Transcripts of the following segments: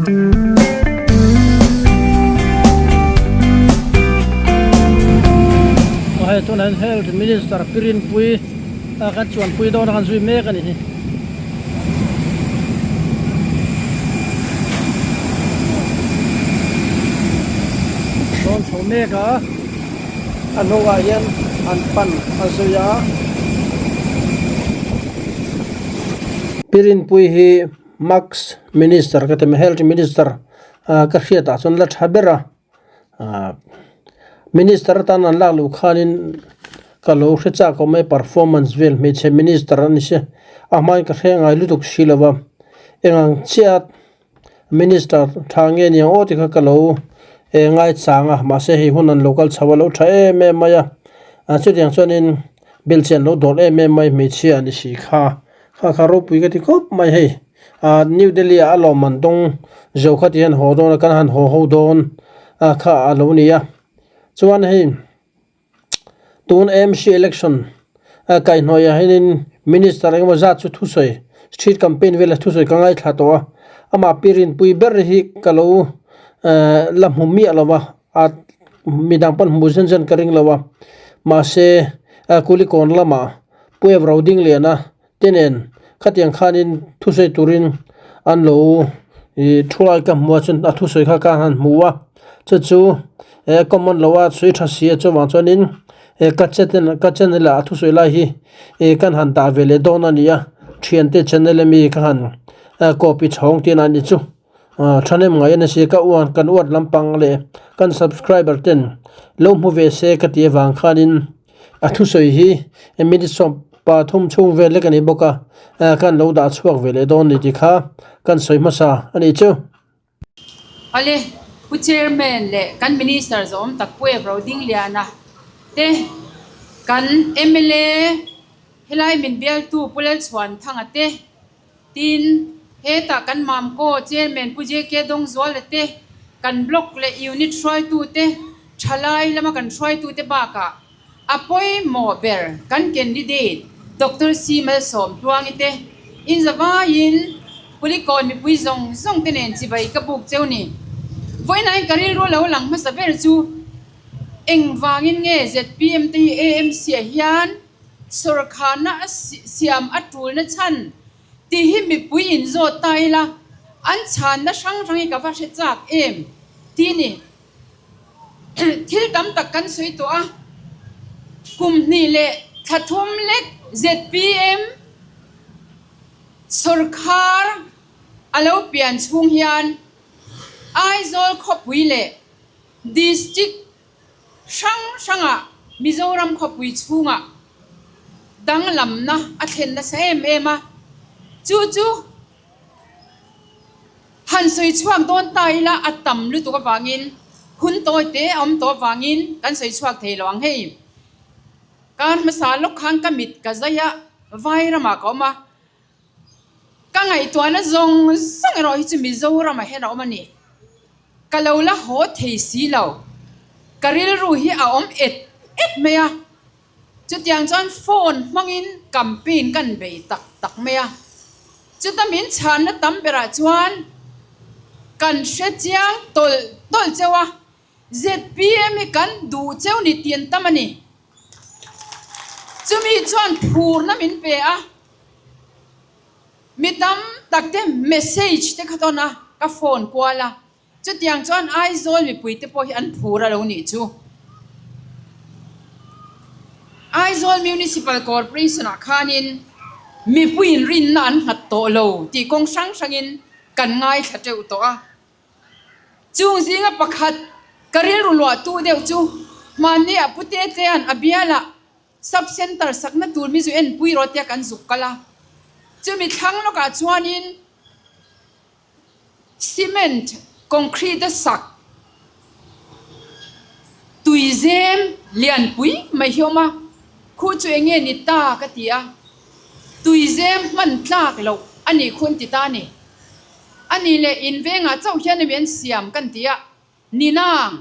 Aw hei tunah hian health minister Pirinpui a kan chuanpui dawn a kan zui mek a ni hi. Dawn chho mek a a hnungah hian an pan a zui a. Pirinpui hi Max Minister ka ti mai Health Minister ah ka hriat ah chuan la tha ber a ah Minister atan an lak luh khanin ka lo hre chak awm mai performance vel hmeichhe Minister a ni sia a hmain ka hre ngai lutuk si lo va engang chiah Minister tha nge ni ang aw tih kha ka lo eh ngaichang a mahse hei hun an lo kal chho a lo tha em em mai a ah chutiang chuanin belhchian lo dawlh em em mai hmeichhia a ni si kha. Kha kha ropui ka ti khawp mai hei ah New Delhi ah a lawmman dawng zo kha ti hian haw dawn a kan han haw ho dawn a kha a lo ni a chuan hei tun A M C election a kaihhnawih ah hianin minister engemaw zat chu thusawi street campaign vela thusawi ka ngaithla tawh a amah pi rinpui ber hi ka lo ehh la hmu miah lo va a midang pawn hmu zen zen ka ring lo a mahse kulikawn lamah. Puep ro ding lian a te nen khatiang khanin thusawi turin an lo ih thu lai ka hmu a chuan a thusawi kha ka han hmu a chu chu eh common lo a sawi tha si a chuvang chuanin eh ka channel ka channel ah a thusawi lai hi ih kan han dah ve leh dawn a ni a thiante channel ami ka han copy chhawng tihna a ni chu ah thahnem ngai a ni si ka uan kan uat lampang leh kan subscriber ten lo hmu ve se ka tih avang khanin. A thusawi hi minute 13 chhung vel lek a ni bawk a, kan lo dah chhuak ve leh dawn ni tih kha kan sawi hmasa a nih chu. Awle, Pu Chairman leh kan Minister zawm tak Pu Evro Dingliana te, kan mla helai min bialtu Pu Lalchhuanthanga te, tin hetah kan Mamkaw Chairman Pu JK Dawngzuala te, kan Block leh Unit hruaitu te, thalai lama kan hruaitu te bakah a pawimawh ber kan candidate Doctor C Malsawm Tluangi te inzavaiin Kulikawn mipui zawng zawng te nen chibai ka buk cheu ni. Vawiinain ka rilru lo lang hmasa ber chu engvangin nge zpm te hi AMC ah hian Sawrkharna a siam a tulna chhan tih hi mipui inzawt ta ila an chhanna hrang hrang hi ka va hre chak em tih ni. Thil tam tak kan sawi tawh a, kum hnih leh thla thum lek zpm sawrkhar a lo pian chhung hian Aizawl khawpui leh District hrang hrangah Mizoram khawpui chhungah danglamna a thlen nasa em em a, chu chu han sawi chhuak dawn ta ila a tam lutuk avangin hun tawi te a awm tawh avangin kan sawi chhuak thei lo ang hei. Kar hmasa lawk khan ka mit ka zai a, vai ramah ka awm a, Ka ngaihtuahna zawng zawng erawh hi chu Mizoramah hian a awm a ni. Ka lo la haw thei si lo. Ka rilru hi a awm et et mai a. Chutiang chuan phone hmangin campaign kan bei tak tak mai a. Chuta min chhanna tam berah chuan kan hre chiang tawlh tawlh cheu a, zpm hi kan duh cheu ni tih an tam a ni. Chumi chuan phurna min pe a. Mi tam tak te message te kha tawn a, ka phone kual a, chutiang chuan Aizawl mipui te pawh hi an phur a lo nih chu. Aizawl Municipal Corporation ah khanin mipuiin rinna an nghat tawh lo tih kawng hrang hrangin kan ngaithla teuh tawh a. Chung zinga pakhat ka rilru luahtu deuh chu hmanni ah Pu Tetea'n a bialah Sub Centre sakna tur mi zu enpui rawh tia kan zuk kal a, chumi thlang lawkah chuanin cement concrete a sak tuizem lianpui mai hi a awm a, khu chu eng nge ni ta ka ti a, tuizem hman tlak loh a nih khu an ti ta a ni. A nih leh in vengah chauh hian emi an siam kan ti a, ni nang.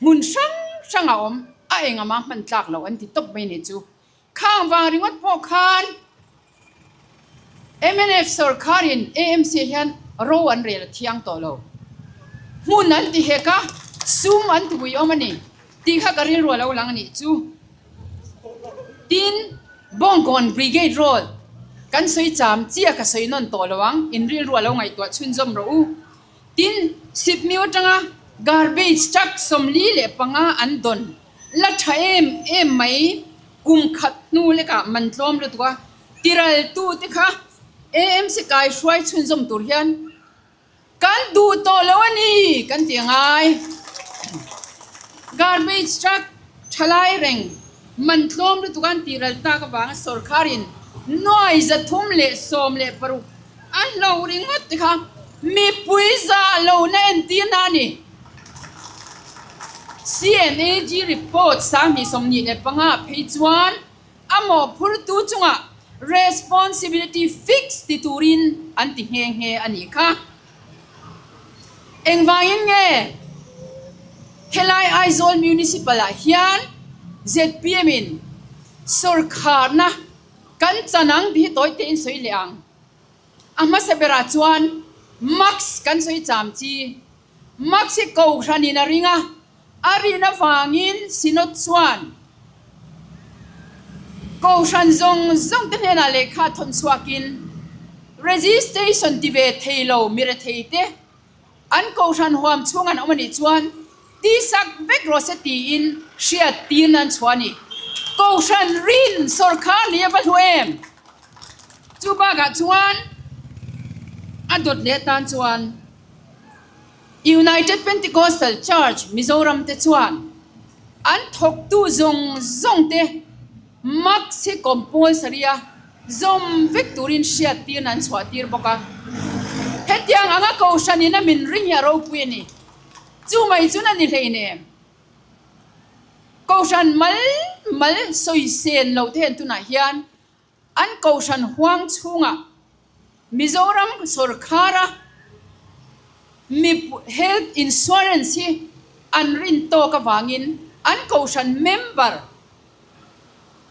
Hmun hrang hrang a awm, a engama hman tlak loh an ti tawp mai ni chu. Khang vang ringawt pawh khan mnf sawrkharin AMC hian ro an rel a thiang tawh lo. Hmun an ti hek a, sum an ti ui awm a ni tih kha ka rilru a lo lang a nih chu. Tin, Bawngkawn Brigade Road kan sawi cham chiah ka sawi nawn tawh lo ang, in rilru a lo ngaihtuah chhunzawm rawh u. Tin, Sipmiu atanga garbage truck 45 an dawn la tha em em mai kum khat hnu lekah man tlawm lutuk a, tiraltu te kha AMC kai hruai chhunzawm tur hian Kan duh tawh lo a ni kan ti angai. Garbage truck thalai reng man tlawm lutuk an tih ral tak avanga sorkarin 316 a hlo ringawt te kha mipui zah lohna entirna a ni. CNAG report 2025 ah phei chuan A mawhphurtu chungah responsibility fix ti turin an ti nghe nghe a nih kha. Engvangin nge helai Aizawl Municipal ah hian zpm in sawrkharna kan chan ang tih hi tawi tein sawi leh ang. A hmasa berah chuan max kan sawi cham chi. Max hi kohhranin a ring a, A rin avangin Synod chuan Kohhran zawng zawng te hnenah lehkha thawn chhuakin registration ti ve thei lo mi rethei te an Kohhran huam chhung an awm a nih chuan tisak vek rawh se tiin hriat tirna an chhuah a ni. Kohhran rin sawrkhar ni a va hlu em? Chu bakah chuan a dawt leh atan chuan. United Pentecostal Church Mizoram te chuan an thawktu zawng zawng te mask hi compulsory a zawm vek turin hriattirna an chhuah tir bawk a. Hetiang anga Kohhran in a min ring hi a ropui a ni. Chu mai chun a ni hleinem. Kohhran mal mal sawi sen loh te hian tunah hian An kohhran huang chhungah Mizoram sawrkhara mip health insurance hi an rin tawk avangin an kohhran member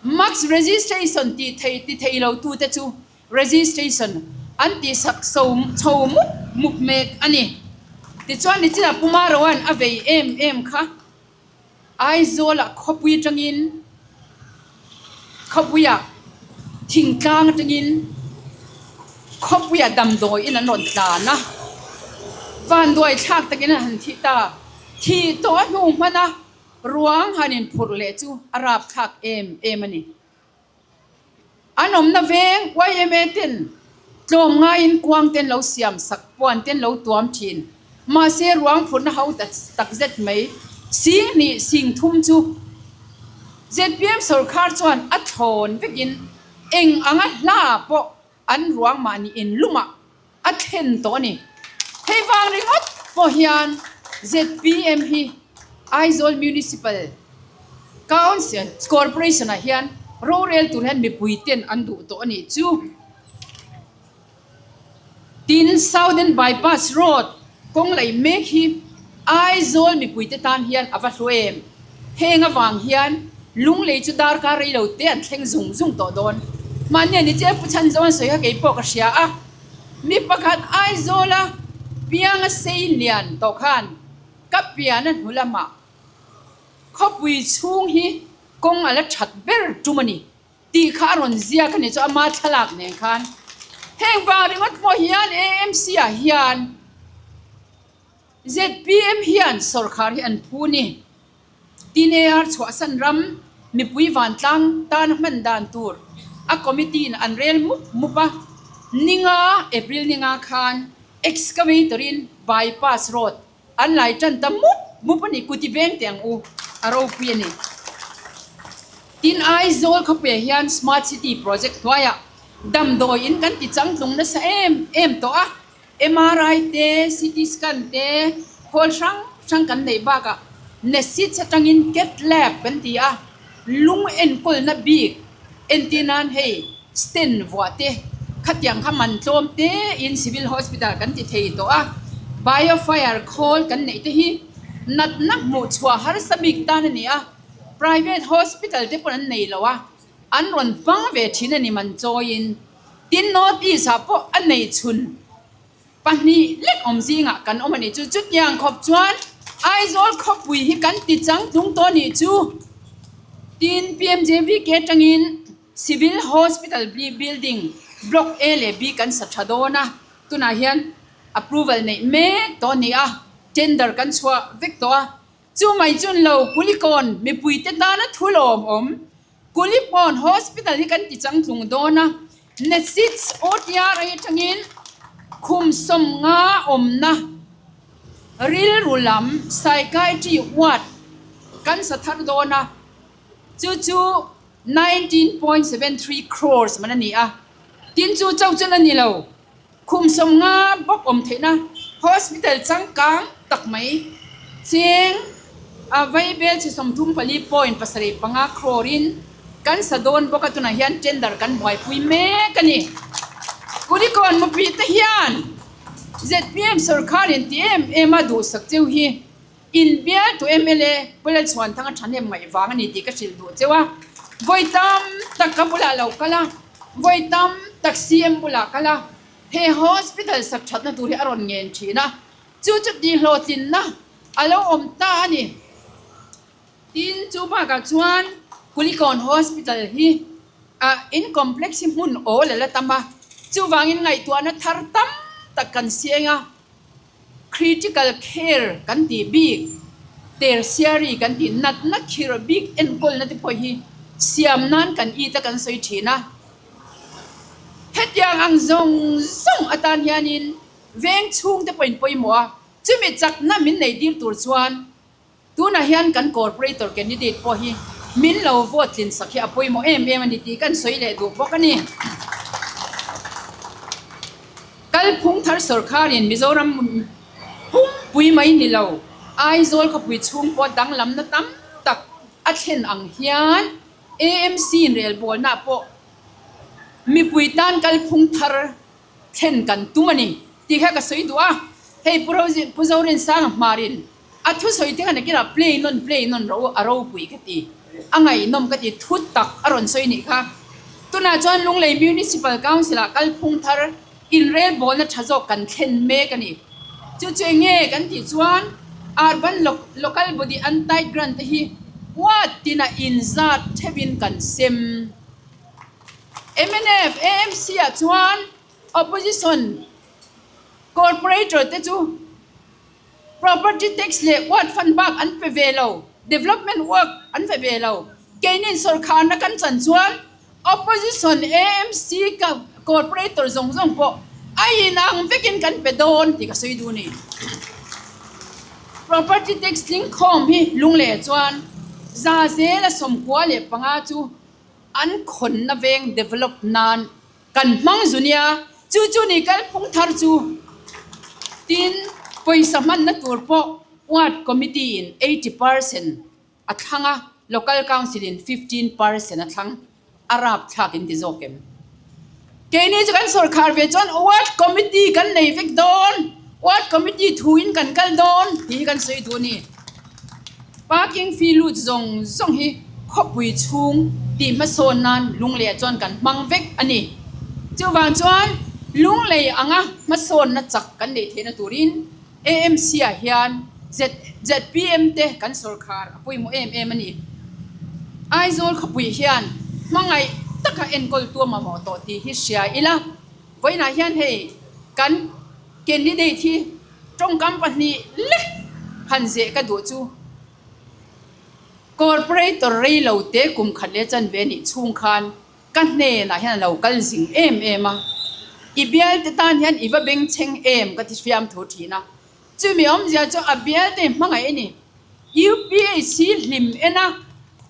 max registration tih thei ti thei lo tute chu registration an tihsak so chho mup mup mek a ni. Tichuan nichinah Puma Roan a vei em em kha. Aizawlah khawpui atangin khawpuiah thingtlang atangin khawpuiah damdawiin an rawn tlan a, vanduai thlak takin an han thi ta. Thih tawh a hnu hman a, ruang han inphurh leh chu a rapthlak em em a ni. An awmna veng yma ten tlawm ngaiin kuang ten lo siam sak puan ten lo tuam thin. Mahse ruang phurhna ho tak zet mai sing hnih sing thum chu zpm sawrkhar chuan a thlawn vekin eng anga hla pawh an ruang mahni inlumah a thlen tawh a ni. Hei vang ringawt pawh hian zpm hi Aizawl Municipal Council Corporation ah hian rorel tur hian mipui ten an duh tawh a nih chu. Tin, Southern Bypass Road kawng lei mek hi Aizawl mipuite tan hian a va hlu em? Heng avang hian Lunglei chu darkar rei lo te an thleng zung zung tawh dawn. Mahni a ni che Pu Chhanzo an sawi kha kei pawh ka hria a. Mi pakhat Aizawla pianga sei lian tawh khan ka pian a hnu lamah khawpui chhung hi kawng a la that ber tum a ni tih kha a rawn ziak a ni chu ama thlalak nen khan. Heng vang ringawt pawh hian AMC ah hian zpm hian sawrkhar hi an phu ni. Tin-AR chhuahsan ram mipui vantlang tana hman dan tur a committee in an rel mup mup a, ninga April ninga khan excavator in bypass road an lai tan ta mup mup a ni, kuti beng teh ang u a ropui a ni. Tin Aizawl khawpuiah hian smart city project hnuaiah damdawi in kan ti changtlung nasa em em tawh a, MRI te, CT scan te, khawl hrang hrang kan neih bakah Nesits atangin Cath lab kan ti a, lung enkawlna bik entir nan hei stent vuah te khatiang kha man tlawm te in Civil Hospital kan ti thei tawh a, Biofire khawl kan neih te hi natna hmuh chhuah harsa bik tan a ni a, private hospital te pawn an nei lo a, an rawn hmang ve thin a ni man chawiin. Tin North East ah pawh a nei chhun. Pahnih lek awm zingah kan awm a nih chu. Chutiang khawp chuan Aizawl khawpui hi kan ti changtlung tawh a nih chu. Tin, PMJVK atangin Civil Hospital Building Block A leh B kan sa tha dawn a, tunah hian approval neih mek tawh a ni a, tender kan chhuah vek tawh a. Chu mai chun lo Kulikawn mipuite tana thu lawmawm Kulikawn Hospital hi kan ti changtlung dawn a, Nesits OTR atangin khum 50 awmna rilru lam Psychiatry Ward kan sa thar dawn a, chu chu 19.73 crores man a ni a, tin chu chauh chu la ni lo. Khum 50 bawk awm theihna hospital changkang tak mai cheng a vaibel chi 34.75 crore in kan sa dawn bawk a, tunah hian tender kan buaipui mek a ni. Kulikawn mupui te hian zpm sorkar in ti em em a duhsak cheu hi Inbialtu mla Pu Lalchhuanthanga thahnem ngaih vang a ni tih ka hrilh duh cheu a, vawi tam tak ka bulah lo kal a, vawi tam tak CM bulah kal a, he hospital sak thatna tur hi a rawn ngen thin a, chu chu tihhlawhtlinna a lo awm ta a ni. Tin, chu bakah chuan Kulikawn Hospital hi a in complex hi hmun awl a la tam a, chuvangin ngaihtuahna thar tam tak kan siang a, Critical care kan tih bik, tertiary kan tih natna khirh bik enkawlna te pawh hi siam nan kan it a kan sawi thin a. Hetiang ang zawng zawng atan hianin veng chhungte pawhin pawimawh a, chumi chakna min nei tir tur chuan Tunah hian kan Corporator candidate pawh hi min lo vote tlin sak hi a pawimawh em em a ni tih kan sawi leh duh bawk a ni. Kalphung thar sawrkharin Mizoram pumpui mai ni lo, Aizawl khawpui chhung pawh danglamna tam tak a thlen ang hian AMC inrelbawlna pawh mipui tan kalphung thar thlen kan tum a ni tih kha ka sawi duh a. Hei Pu Zorinsanga hmarin A thusawi te khan nakinah play nawn play nawn ro a ropui ka ti. A ngaihnawm ka ti thu tak a rawn sawi nih kha. Tunah chuan Lunglei Municipal Council ah kalphung thar inrelbawlna tha zawk kan thlen mek a ni. Chu chu eng nge kan tih chuan Urban Local Body Untied Grant te hi ward tinah inzat theuhin kan sem. Mnf, AMC ah chuan Opposition Corporator te chu Property tax leh ward fund bak an pe ve lo, development work an pe ve lo. Keinin sawrkharna kan chan chuan opposition AMC corporator zawng zawng pawh a inang vekin kan pe dawn tih ka sawi duh a ni. Property tax tling khawm hi lungleh chuan 195 chu an khawnna veng develop nan Kan hmang zu nia, chu chu ni kalphung thar chu. Tin, pawisa hmanna tur pawh Ward Committee in 80 percent a thlang a, Local Council in 15 percent a thlang, a rapthlak in ti zawk em? Keini chu kan sawrkhar ve chuan Ward Committee kan nei vek dawn, Ward Committee thu in kan kal dawn tih hi kan sawi duh a ni. Parking fee lut zawng zawng hi khawpui chhung tih hmasawn nan Lunglei chuan kan hmang vek a ni. Chuvang chuan Lunglei anga hmasawnna chak kan neih theihna turin AMC ah hian ZPM te kan sawrkhar a pawimawh em em a ni. Aizawl khawpui hian hmangaih taka enkawl tu a mamawh tawh tih hi hria ila, vawiinah hian hei kan candidate hi Tawngkam pahnih lek han zeh ka duh chu Corporator rei lo te kum khat leh chanve a nih chhung khan ka hnenah hian a lo kal zing em em a, i bialte tan hian i va bengchheng em ka ti fiam thu thin a, chumi awmzia chu a bialte hmangaih a ni. UPHC hlim en a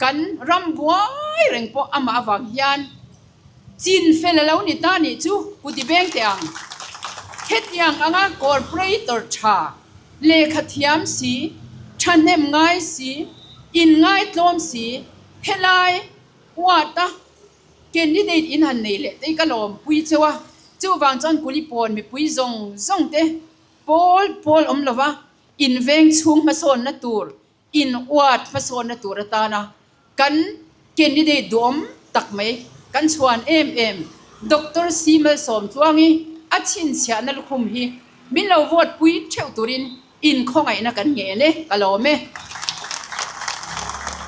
kan ram buai reng pawh amah avang hian Chin fel a lo ni ta nih chu Pu Tibeng teh ang. Hetiang anga corporator tha, lehkha thiam si, thahnem ngai si, inngaitlawm si, helai ward-a candidate in han nei leh te hi ka lawmpui cheu a, chuvang chuan Kulipawn mipui zawng zawng te pawl pawl awm lova inveng chhung hmasawnna tur In ward hmasawnna tur atana kan candidate duhawm tak mai kan chhuan em em Doctor C Malsawmtluangi a chhinchhiahna lukhum hi Min lo vote pui theuh turin in khawngaihna kan ngen e, ka lawm e.